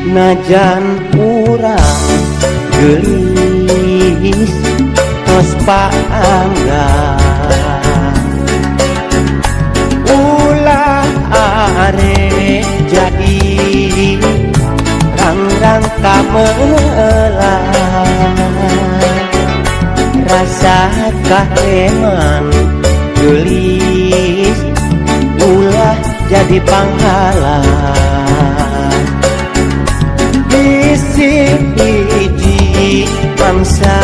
Najan urang geulis tos paanggang ulah are jadi rang-rang kamelang rasa kaheman geulis ulah jadi panghalang bisi hiji bangsa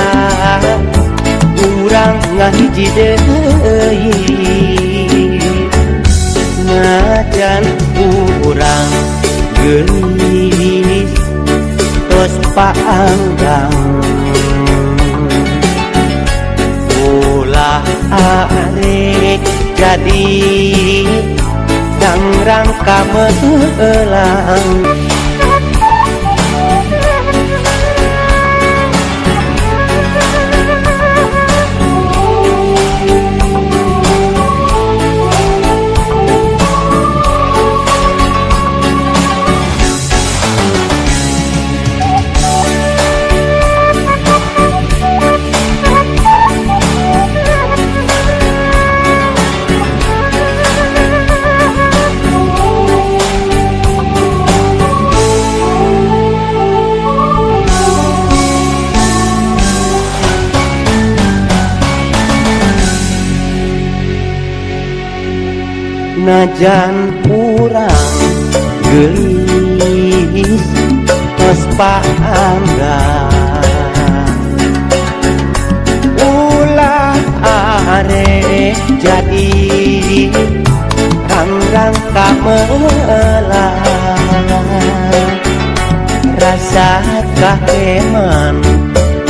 urang ngahiji deui najan urang geulis tos paanggang ulah arek jadi dangrang kamelang. Najan urang geulis tos paanggang ulah are jadi rang-rang kamelang rasa kaheman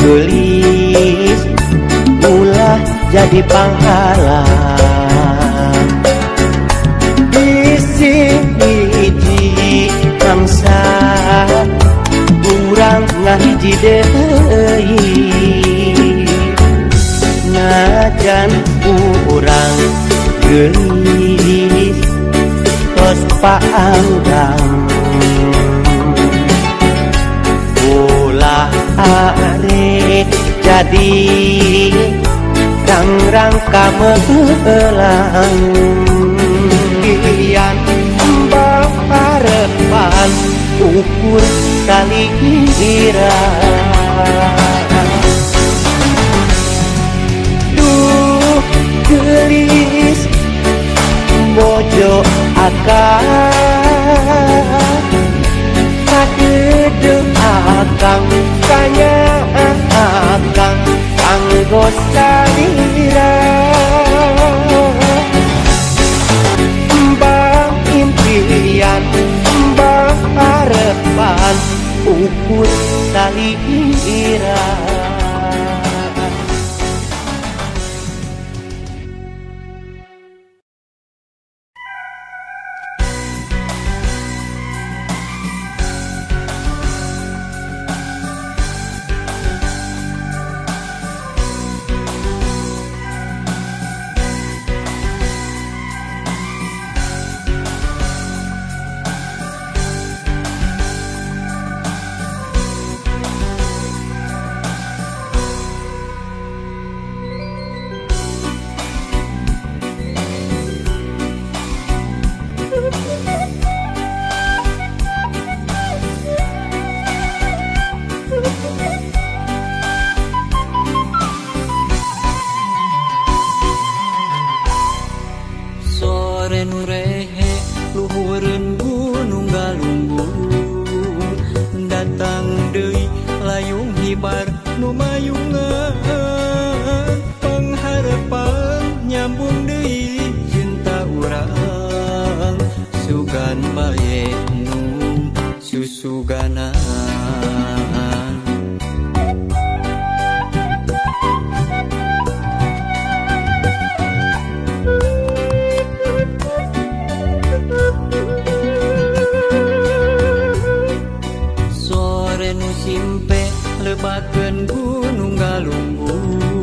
geulis ulah jadi panghalang bisi hiji bangsa urang ngahiji deui najan urang geulis tos paanggang ulah arek jadi rang-rang kamelang impian baparepan ukur salira duh geulis bojo akang kadeudeuh akang kanya akang kanggo salira impian baparepan ukur salira. Lebakeun gunung galunggung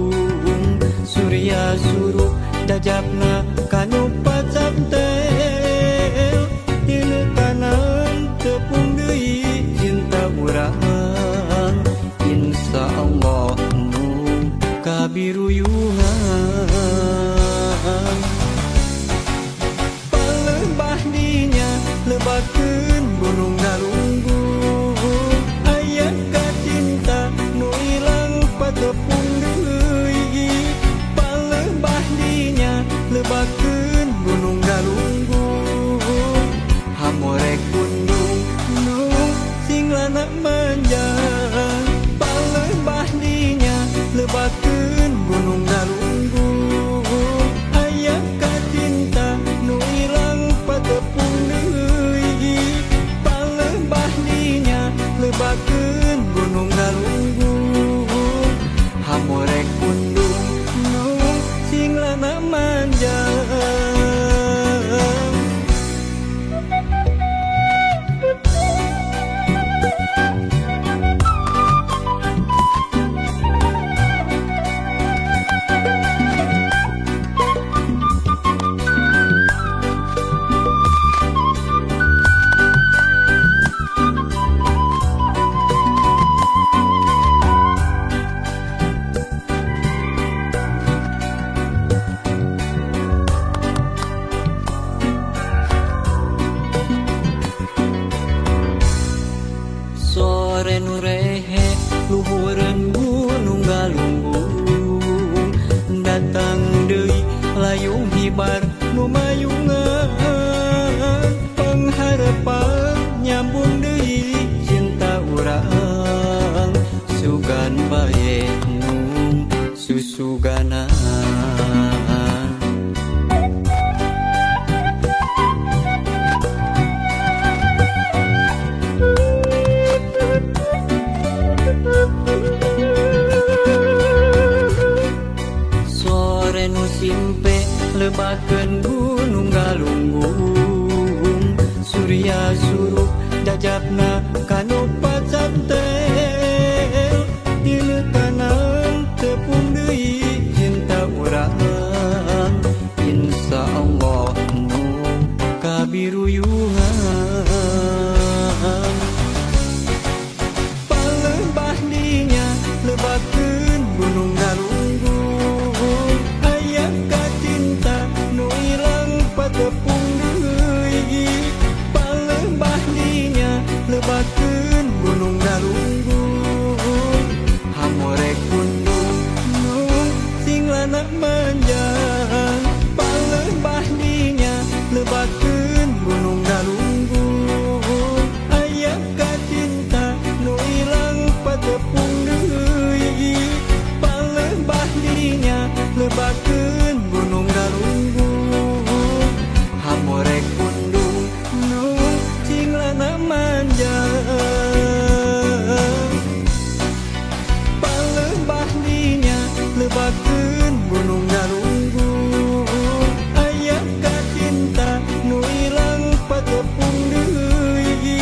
Surya suruh dajapna kanu pacaptel. Tinu tanan tepung deui cinta. kabiruyungan. Palembah dinya lebakeun Gunung Galunggung, aya kacinta nu ilang patepung deui. Palembah dinya lebakeun Gunung Galunggung, hamorek pundung nu sing lana manjang. Palembah dinya lebakeun Gunung Galunggung, aya kacinta nu ilang patepung deui. Palembah dinya lebakeun Gunung Galunggung, hamorek pundung nu sing lana manjang. Sore nu rehe luhureun Gunung Galunggung, datang deui layung hibar nu mayungan. Pangharepan nyambung deui cinta urang, sugan bae nu susuganan. Sore nu simpe lebakeun Gunung Galunggung, surya surup jajapna kanu pacantel. Dilekanan tepung deui cinta urang, insya Allah nu kabiruyungan. Palembah dinya lebakeun Gunung Galunggung, aya kacinta nu ilang patepung deui. Palembah dinya lebakeun Gunung Galunggung, hamorek pundung nu sing lana manjang. Palembah dinya lebakeun Gunung Galunggung, aya kacinta nu ilang patepung deui. Palembah dinya lebakeun Gunung Galunggung, hamorek pundung nu sing lana manjang. Palembah dinya lebakeun Gunung Galunggung, aya kacinta nu ilang patepung deui.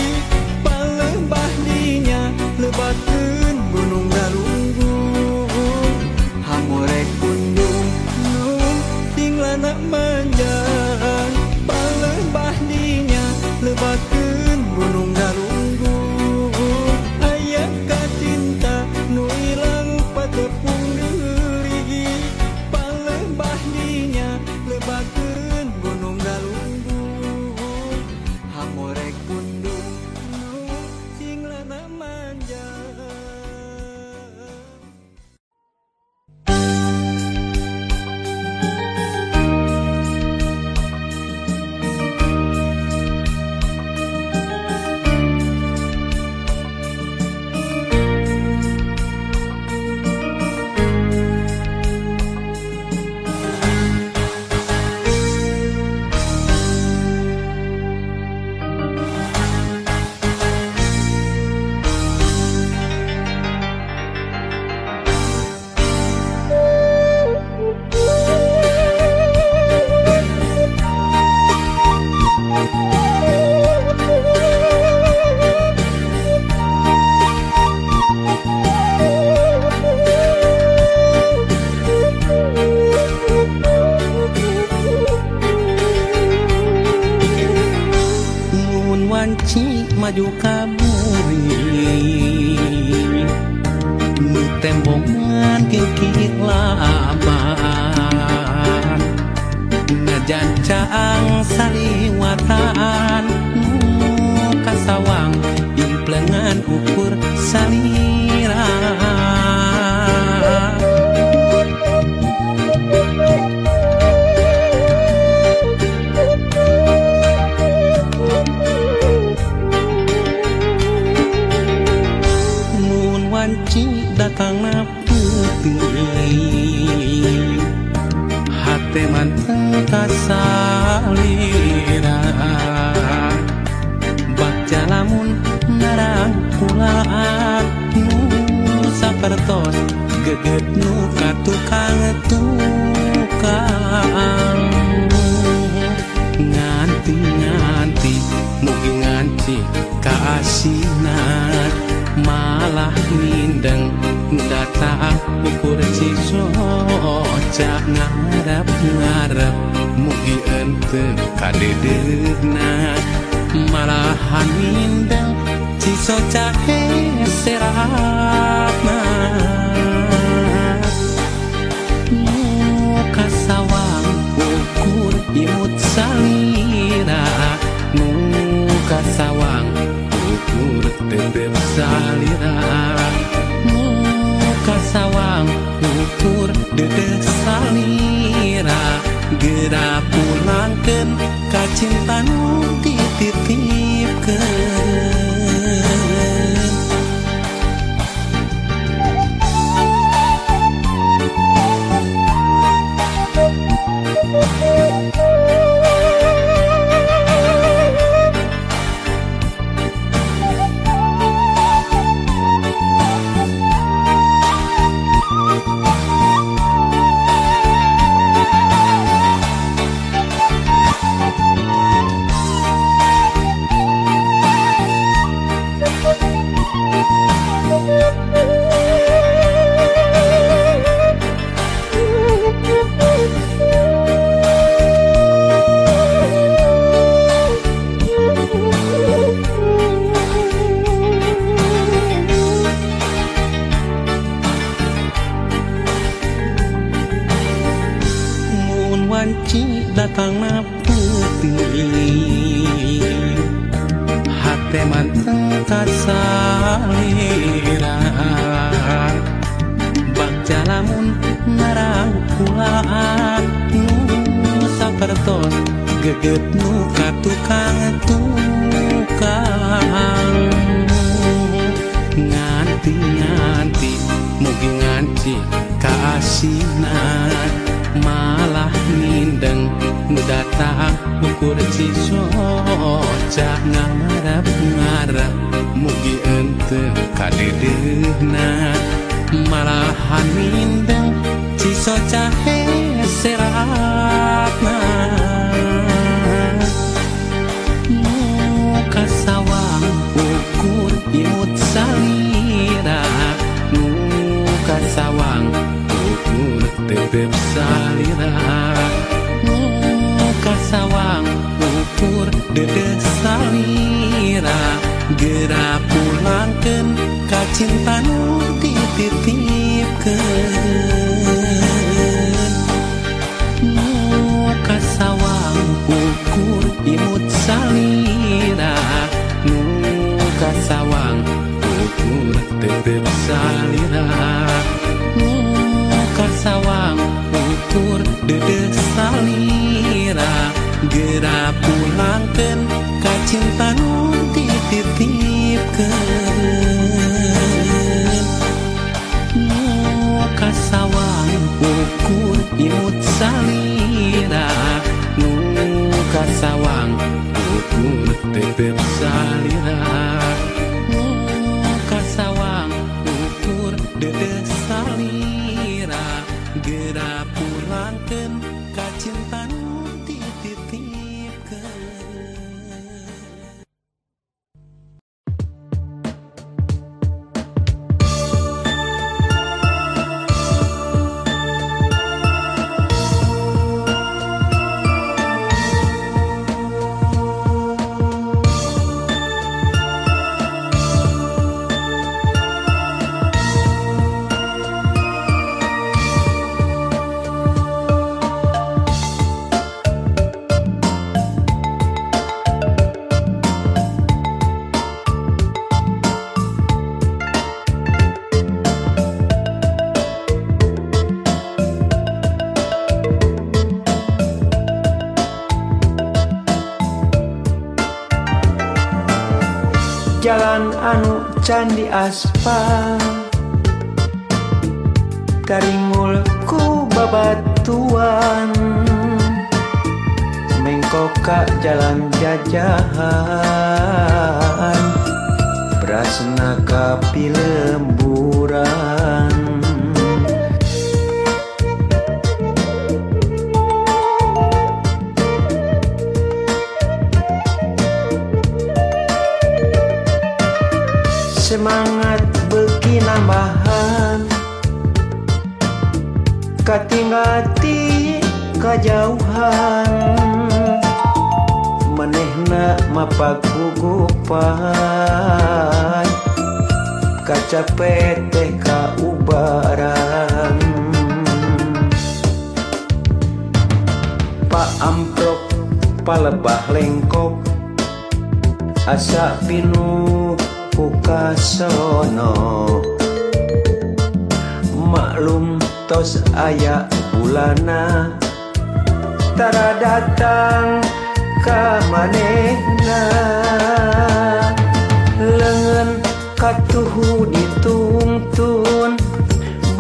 Palembah dinya lebakeun Gunung Galunggung, hamorek pundung nu sing lana manjang. Palembah dinya lebakeun Gunung Galunggung, aya kacinta nu ilang patepung deui. Palembah dinya lebakeun Gunung Galunggung, hamorek pundung nu sing lana manjang. Wanci maju kaburi nu tembongan kikit lah. ngan ukur salira. Mun wanci datangna peuting, hate manteng kasalira. Bagja lamun narangkulaan nu sapertos geget nu ka tukang tukang. Nganti-nganti mugi nganti kaasinan, malah mindeng datang ukur cisoca. Ngarep-ngarep mugi ente kadedeuna, malahan mindeng cisoca heseratna. Nu kasawang ukur imut salira, nu kasawang ukur tetep salira. Nu kasawang ukur dedeh salira, geura pulangkeun ka cinta nu dititipkeun. Wanci datangna peuting, hate manteng kasalira. Bagja lamun narangkulaan nu sapertos geget nu ka tukang tukang. Nganti-nganti mugi nganti kaasinan, malah mindeng nu datang ukur cisoca. Ngarep-ngarep mugi ente kadedeuna, malahan mindeng cisoca heseratna. Nu kasawang ukur imut salira, nu kasawang ukur tetep salira. Nu kasawang ukur dedeh salira, geura pulangkeun ka cinta nu dititipkeun. Nu kasawang ukur imut salira, nu kasawang ukur tetep salira. Nu kasawang ukur dedeh salira, geura pulangkeun ka cinta nu dititipkeun. Nu kasawang ukur imut salira, nu kasawang ukur tetep salira. Nu kasawang ukur dedeh salira, geura pulangkeun ka cinta nu dititipkeun. Jalan anu can diaspal taringul ku babatuan mengkok ka jalan jajahan berasna ka pilemburan. Semangat beuki nambahan katinggal ti kajauhan manehna mapak gugupan kacape teh kaubaran. Pak amprok palebah lengkok asa pinuh ku kasono maklum tos aya bulana tara datang ka manehna leungeun katuhu ditungtun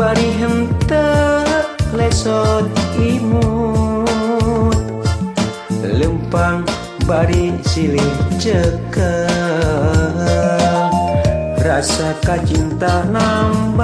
bari henteu lesot imut lempang bari silih cekel rasa kacinta nambahan.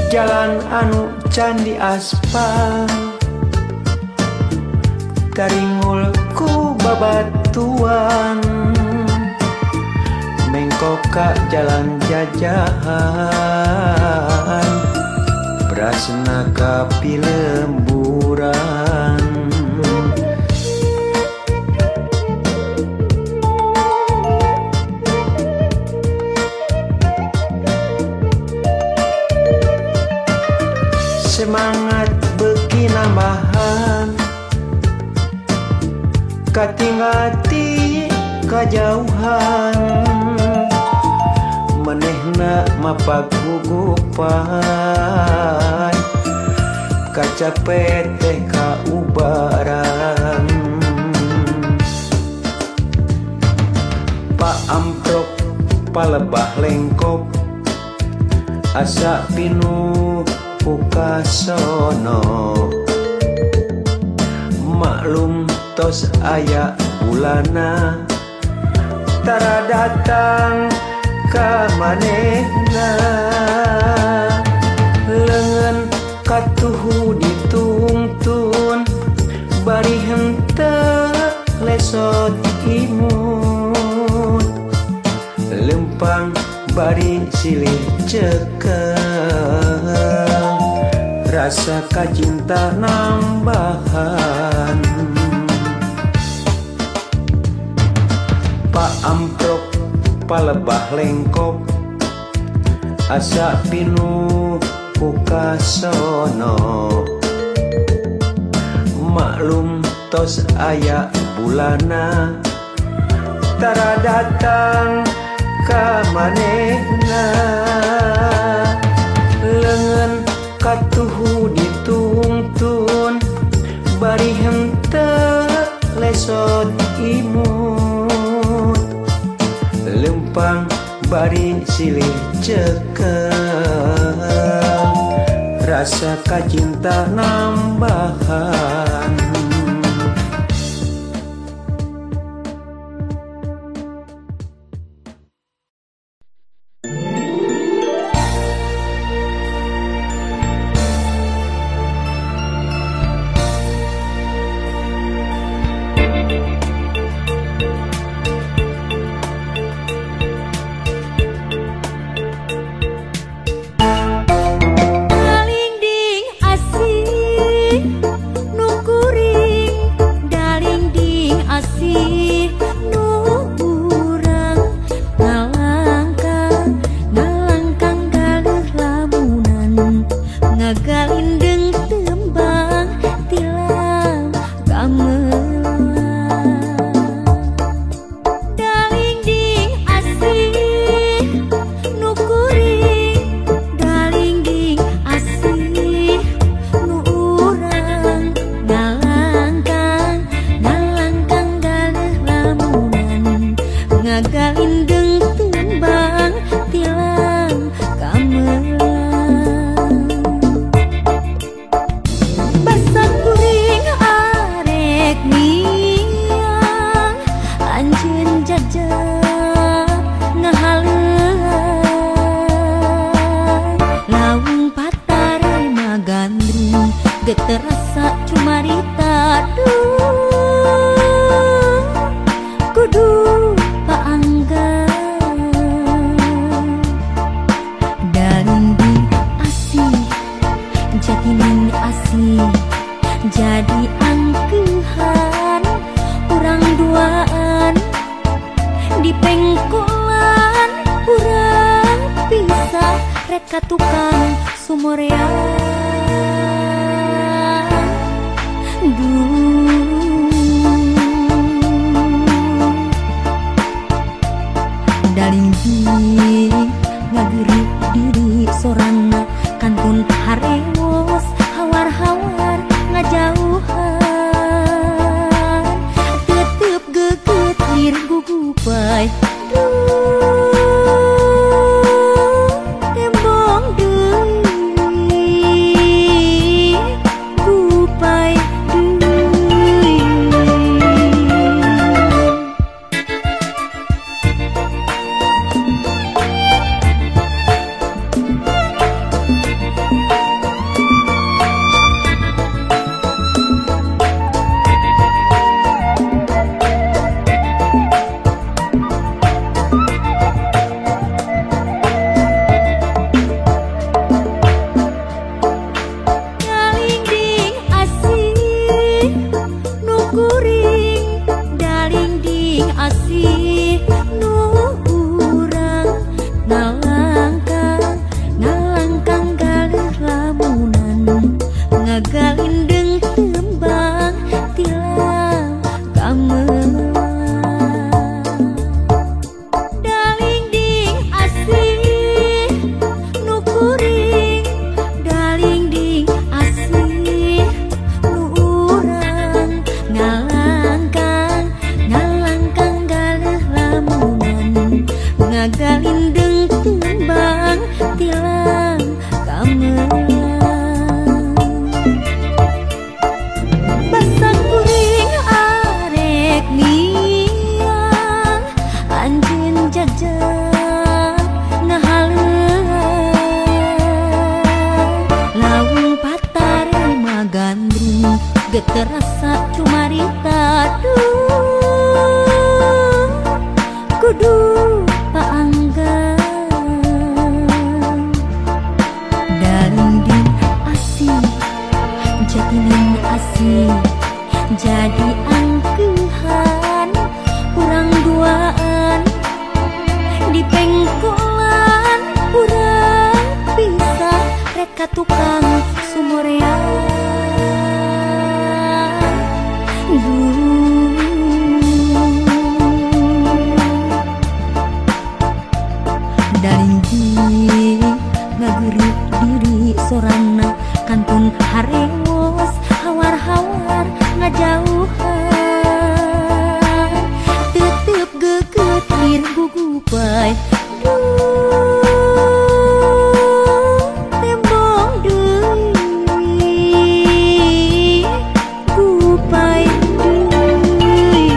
Jalan anu can diaspal taringul ku babatuan mengkok ka jalan jajahan berasna ka pilemburan. Semangat beuki nambahan katinggal ti kajauhan manehna mapak gugupan kacape teh kaubaran. Pak amprok palebah lengkok asa pinuh ku kasono maklum tos aya bulana tara datang ka manehna leungeun katuhu ditungtun bari henteu lesot imut lempang bari silih cekel rasa kacinta nambahan. Pak amprok palebah lengkok asa pinuh ku kasono maklum tos aya bulana tara datang ka manehna leungeun katuhu ditungtun bari henteu lesot imut lempang bari silih cekel rasa kacinta nambahan. Ngagalindeng tembang tilang gamelan. Dalingding asih nu kuring, dalingding asih nu urang. Ngalangkang, ngalangkang galeuh lamunan. Ngagalindeng tembang tilang gamelan. Basa kuring arek miang, anjeun jajak ngahaleuang. Lawung patarema gandrung geus terasa cumarita duh kudu paanggang. Dalingding asih jatining asih jadi angkehan urang duaan. Di pengkolan urang pisah rek ka tukang sumorean. Duh dalingding ngageureup diri sorana kantun harewos hawar-hawar ngajauhan. Tetep geget lir gugupai duh tembong deui gupai deui. Dalingding asih nu kuring, dalingding asih nu urang. Ngalangkang, ngalangkang galeuh lamunan. Ngagalindeng tembang tilang gamelan. Dalingding asih nu kuring, dalingding asih nu urang. Ngalangkang, ngalangkang galeuh lamunan. Ngagalindeng tembang tilang gamelan. Basa kuring arek miang, anjeun jajak ngahaleuang. Lawung patarema gandrung geus terasa cumarita duh kudu paanggang. Dalingding asih jatining asih jadi angkehan urang duaan. Di pengkolan urang pisah rek ka tukang sumorean. Duh dalingding ngageureup diri sorana kantun harewos hawar-hawar ngajauhan. Tetep geget lir gugupai duh tembong deui gupai deui.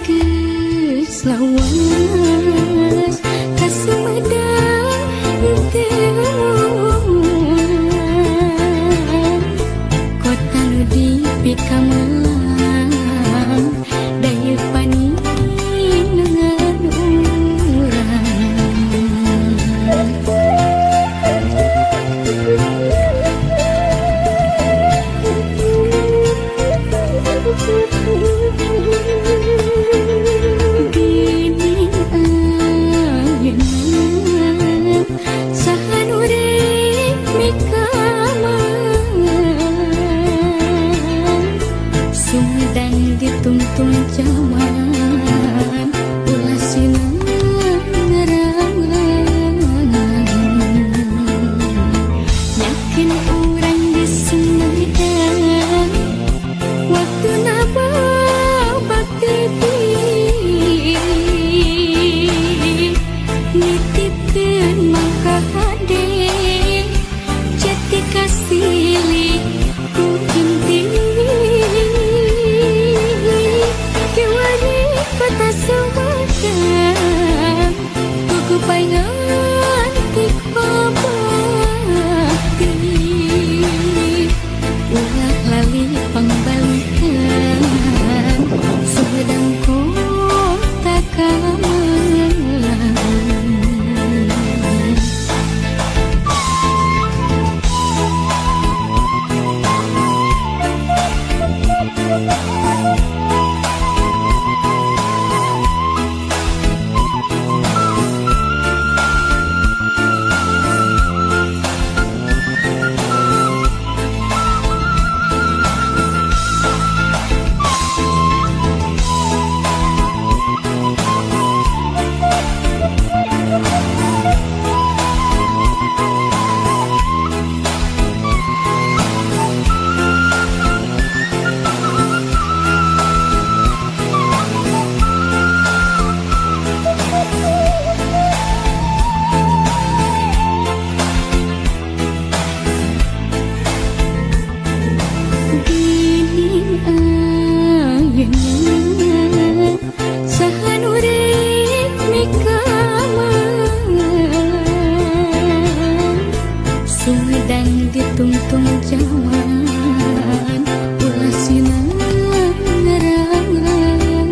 Geus lawas kasumedang teu kota nu dipikamelang. ditungtung zaman ulah sinangarangan yakin urang di Sumedang waktu napa bakti nitipkeun mangka hade jati kasilih ku inti kiwari kota Sumedang kukupai nganti pabakti ulah lali pangbalikan Sumedang kota Kamalang. Sumedang ditungtung zaman ulah sinangarangan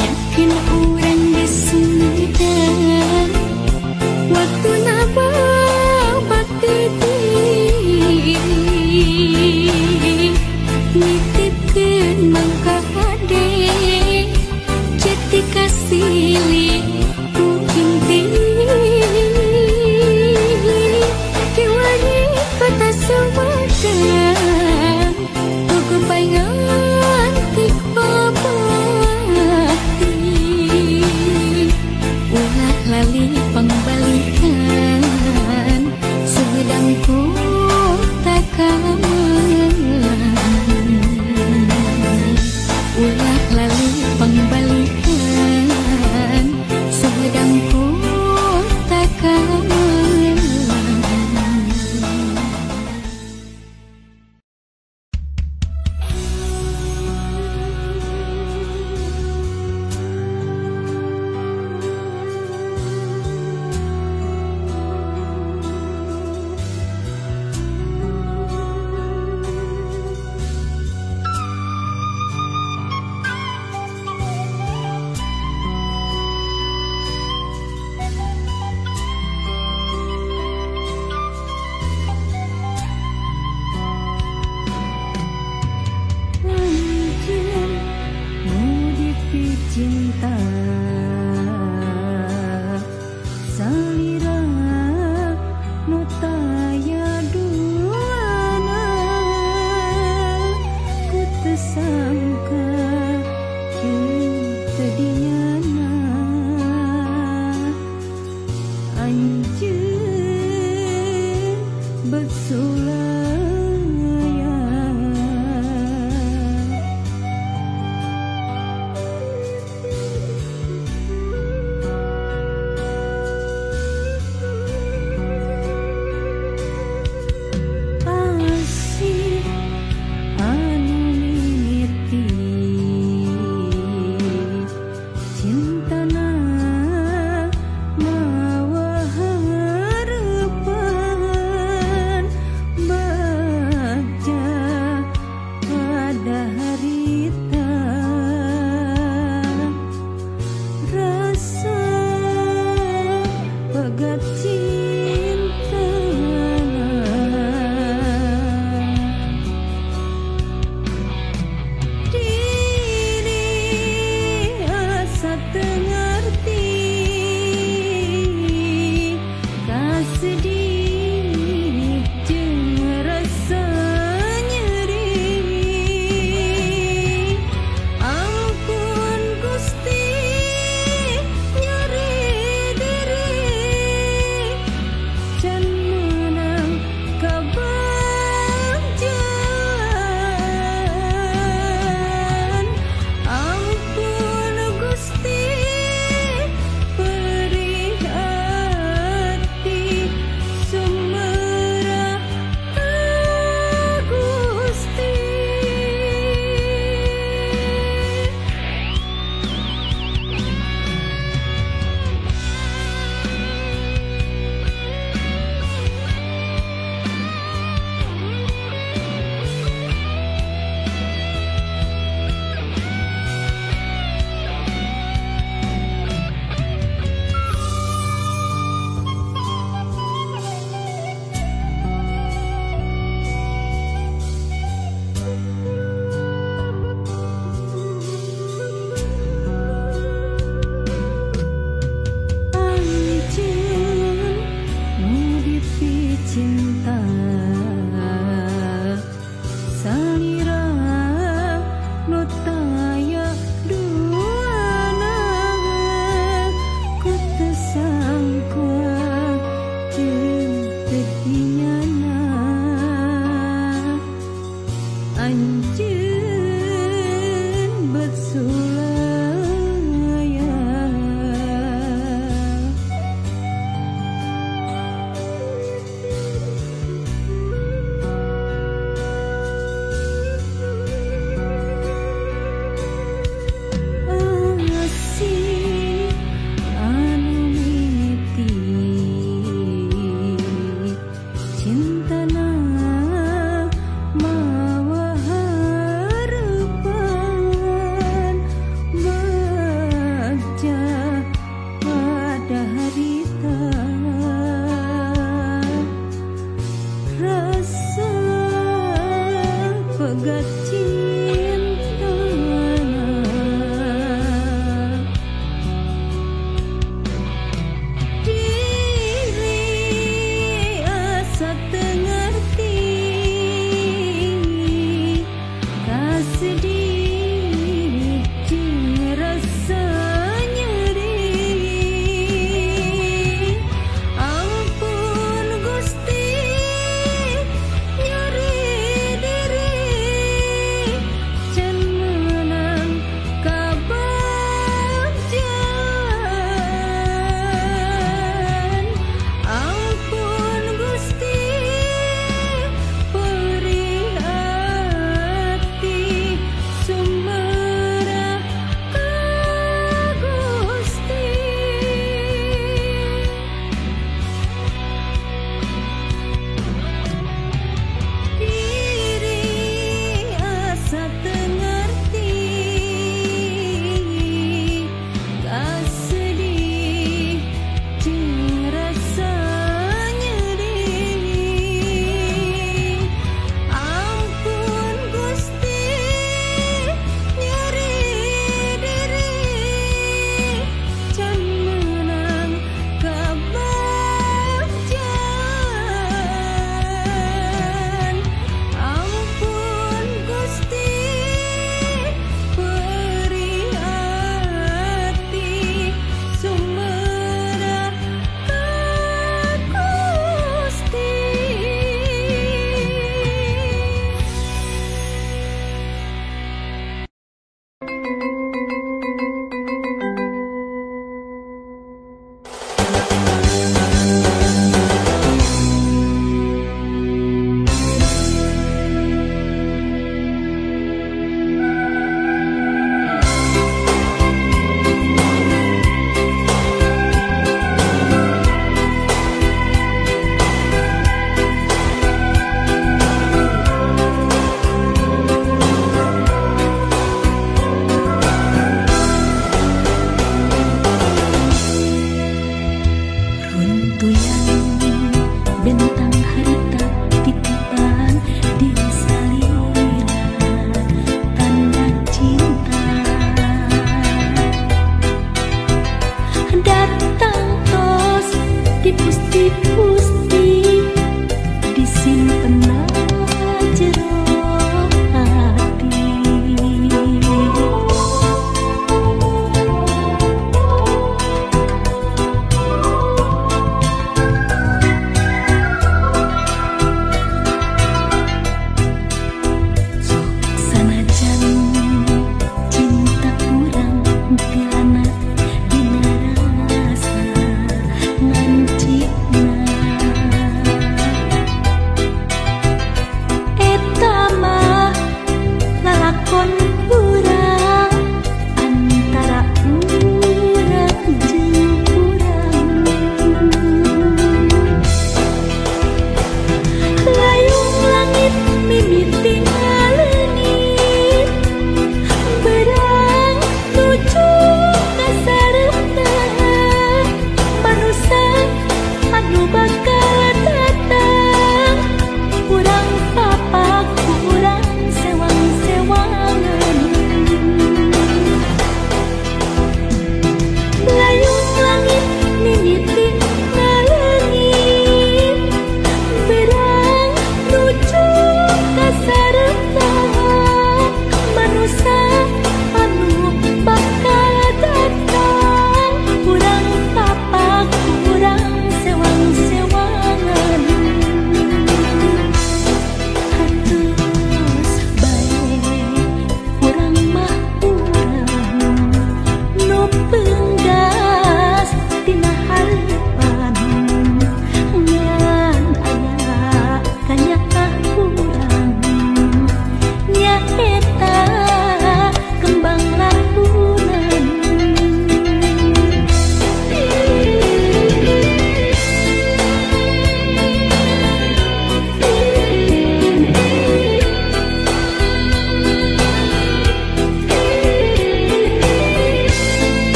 yakin urang di Sumedang waktu napa bakti nitipkeun mangka hade jati kasilih ku inti kiwari kota Sumedang kukupai nganti pabakti ulah lali pangbalikan Sumedang kota Kamalang ulah lali pangbalikan Sumedang kota Kamalang. Cinta salira nu taya duana ku teu sangka kieu diana anjeun bersulaya. Anu mimiti Anjeun.